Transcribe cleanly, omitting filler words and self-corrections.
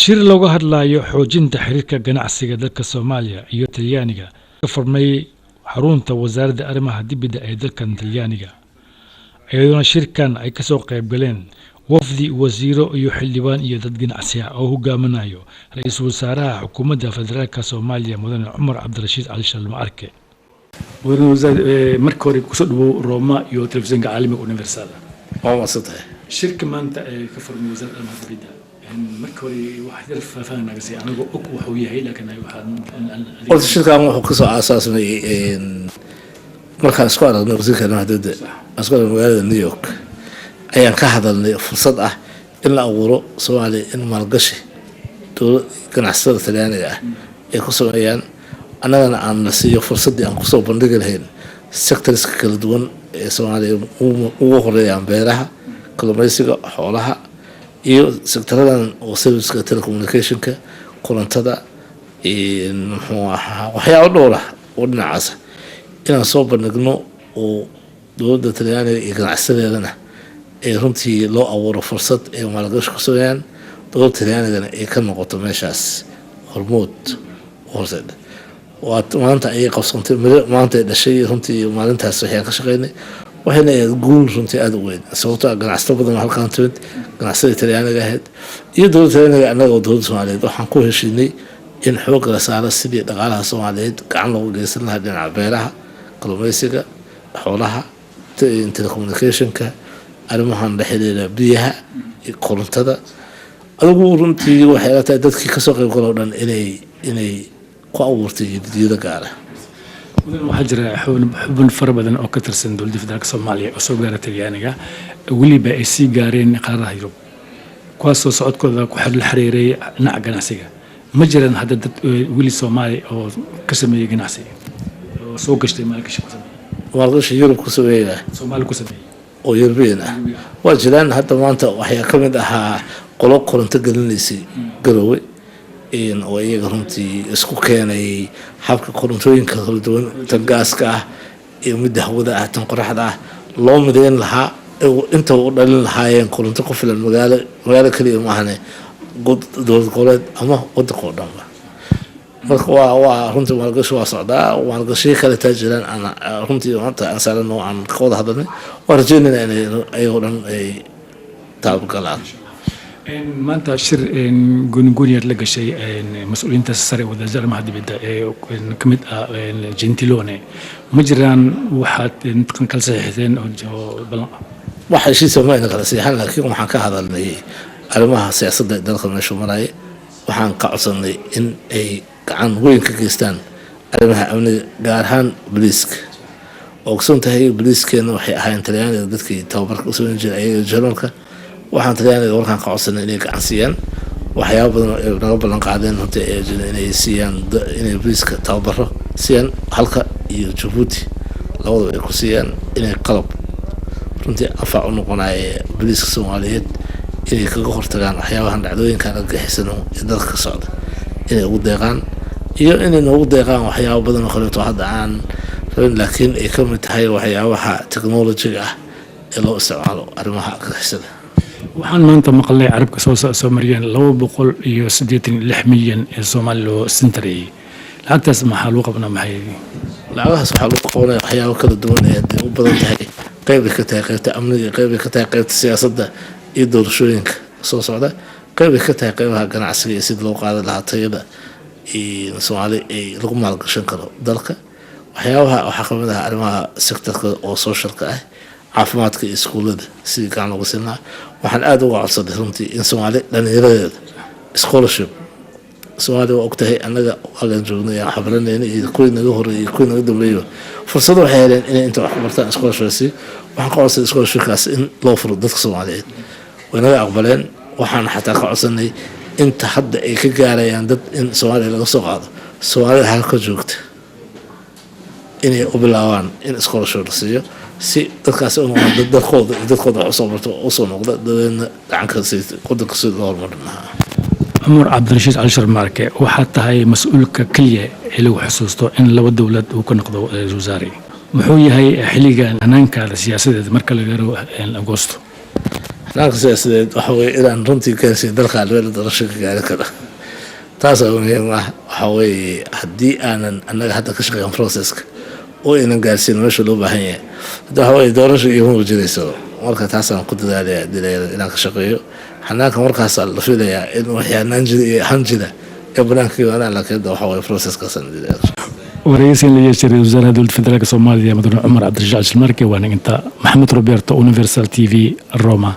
Shir looga hadlayo xoojinta xiriirka ganacsiga dalka Soomaaliya iyo Talyaaniga ka furmay xarunta wasaaradda arrimaha dibadda ee dalkan Talyaaniga, iyadoona shirkan ay kasoo qayb galeen wafdi wasiiro iyo xildhibaan iyo dad ganacsi ah oo hogaaminayo ra-iisul wasaaraha xukuumadda federaalka Soomaaliya, Mudane Cumar Cabdirashiid Cali Shalmo Arke. Mudane wasaar, marka hore kusoo dhawow Roma iyo telefishinka caalamiga Universal. Waa mahadsantahay. Shirka maanta ee ka furmay wasaaradda arrimaha dibadda, marka hore wax yar faahfaahin naga sii, anigoo og wuxuu yahay, laakiin waxaan Horta shirkan wuxuu kasoo aasaasmay markaan isku aragnay wasiirka arrimaha dibadda, aan isku aragnay magaalada New York, ayaan ka hadalnay fursad ah in la abuuro Soomaaliya, in maalgashi dowlad ganacsatada Talyaaniga ah ay ku sameeyaan, annagana aan la siiyo fursaddii aan kusoo bandhigi lahayn sectorska kala duwan ee Soomaaliya, ugu horeeyaan beeraha, kalluumeysiga, xoolaha iyo sectoradan oo serviceka, telecommunicationka, korontada, muxuu ahaa, waxyaabo dhowr ah oo dhinacaasa inaan soo bandhigno oo dowladda Talyaaniga iyo ganacsadeedana ay runtii loo abuuro fursad ay maalgashi ku sameeyaan, dowladda Talyaanigana ay ka noqoto meeshaas hormood horseed. Waa maanta ayay qabsantay, miro maanta ay dhashay. Runtii maalintaas waxaan ka shaqeynay waxayna ahayd guul runtii aada u weyn, sababtoo ah ganacsato badan oo halkaan timid, ganacsatada Talyaaniga ahayd iyo dowladda Talyaaniga, annaga oo dowladda Soomaaliyeed, waxaan ku heshiinay in xoogga la saaro sidii dhaqaalaha Soomaaliyeed gacan loogu geysan lahaa dhinaca beeraha, kalluumeysiga, xoolaha, telecommunicationka, arrimahan la xiriira biyaha, korontada. Adigu runtii waxay ila tahay dadkii kasoo qayb galo o dhan inay ku abuurtay jidiyado gaara. Mudan, waxaa jira xubin fara badan oo ka tirsan dowladda federaalka Soomaaliya oo soo gaara Talyaaniga, weliba ay sii gaareen qaaradaha Yurub, kuwaasoo socodkooda ku la xiriiray dhinaca ganacsiga. Ma jiraan hadda dad weli Soomaali oo ka sameeyey ganacsi oo soo gashtay, maalgashi ku sameeyey? Maalgashi Yurub ku sameeyay? Soomaali ku sameeyey. Oo Yurubiyan ah waa jiraan. Hadda maanta waxaa ka mid ahaa qolo koronto gelinaysay Garowe, oo iyaga runtii isku keenay habka korontooyinka kala duwan, tan gaaska ah iyo midda hawada ah, tan qoraxda ah, loo mideyn lahaa, intaba u dhalin lahaayeen koronto ku filan magaalo, magaalo keliya maahane, dowlad goboleed ama wadanka oo dhanba. Marka waa runtii maalgashi waa socdaa, maalgashiyo kale taa jiraan aan runtii maanta aan saaran oo aan ka wada hadalnay. Waan rajeynayna inay ayagoo dhan ay taabagalaan. Maanta shir gooni-gooniyaad la gashay mas-uuliyiinta sare wasaaradda arrimaha dibadda ee ka mid ah Gentiloni. Ma jiraan waxaad kala saxiixdeen oo ballan ah? Wax heshiisa ma ayna kala siixan, laakiin waxaan ka hadalnay arrimaha siyaasadda ee dalka meeshu maraya. Waxaan ka codsanay in ay gacan weyn ka geystaan arrimaha amniga, gaar ahaan boliiska. Oo ogsoon tahay boliiskeena waxay ahaayeen Talyaaniga dadkii tababarka u samayn jiray, ayaga Jarmalka. Waxaan Talyaaniga warkaan ka codsanay inay gacan siiyaan waxyaaba badan oo ay naga ballan qaadeen runtii ee jira, inay siiyaan, inay boliiska tababaro siiyaan halka iyo Jabuuti labadaba ay ku siiyaan, inay qalab runtii anfac u noqonaya boliiska Soomaaliyeed inay kaga hortagaan waxyaabahan dhacdooyinkan argagixisano ee dalka ka socda inay ugu deeqaan, iyo inay noogu deeqaan waxyaaba badan oo kaleeto hadda aan rabin, laakiin ay ka mid tahay waxyaabaha technologyga ah ee loo isticmaalo arrimaha argagixisada. Waxaan maanta maqalnay carabka soo mariyeen 286 milyan ee Soomaaliya loo sintareeyey. Lacagtaas maxaa lagu qabanaa? Maxay? Lacagahaas waxaa lagu qabanaya waxyaabo kala duwan ee dee u badan tahay, qeybay ka tahay qeybta amniga, qeybay ka tahay qeybta siyaasadda iyo doorashooyinka soo socda, qeybay ka tahay qeybaha ganacsiga iyo sidii loo qaadan lahaa tayada Soomaali ay lagu maalgashan karo dalka. Waxyaabaha waxaa kamid ah arrimaha sectorka oo socialka ah, caafimaadka iyo iskuullada sidii gacan looga siin lahaa. Waxaan aada uga codsaday runtii in Soomaali dhalinyaradeeda scholarship. Soomaaliya waa ogtahay, annaga waagaan joognay aan waxbaranayna iyo kuwii naga horeeyay iyo kuwii naga dambeeyaba fursado waxay heleen inay inta wax ku bartaan scholarshipsi. Waxaan ka codsaday scholarshipkaas in loo furo dadka Soomaaliyeed, way naga aqbaleen. Waxaan xataa ka codsanay inta hadda ay ka gaarayaan dad in Soomaaliya laga soo qaado, Soomaalida halka joogta inay u bilaabaan in scholarship la siiyo, si dadkaasi u noqdaan dad dalkooda iyo dadkooda wax usoo barto, usoo noqda, dabeedna gacanka si wadanka si loo horumarin lahaa. Cumar Cabdirashiid Cali Sharmaarke, waxaad tahay mas-uulka keliya ee lagu xusuusto in laba dowlad uu ka noqdo ra-iisul wasaare. Muxuu yahay xilligan hanaankaada siyaasadeed marka laga gaaro Agoosto? Hanaanka siyaasadeed waxa weye inaan runtii gaarsiin dalkaan meel doorasho ka gaari karo. Taasaa muhiim ah. Waxa weeye haddii aanan annaga hadda ka shaqeyn processka oo aynan gaarsiin meesha loo baahan yahay, hadda waxa weye doorasho iyo muujinayso. Marka taasaan ku dadaalaya inaan ka shaqeeyo xanaanka. Markaasaa la filayaa in wixii hanaan jira iyo han jira ee banaanka yimaadaan, laakiin hadda waxa weye processkaasaan dadaalaya. Wareysiin la yeeshay ra-iisul wasaaraha Dowladda Federaalka Soomaaliya, mudane Cumar Cabdirashiid Sharmaarke, waana inta. Maxamed Roberto, Universal TV, Roma.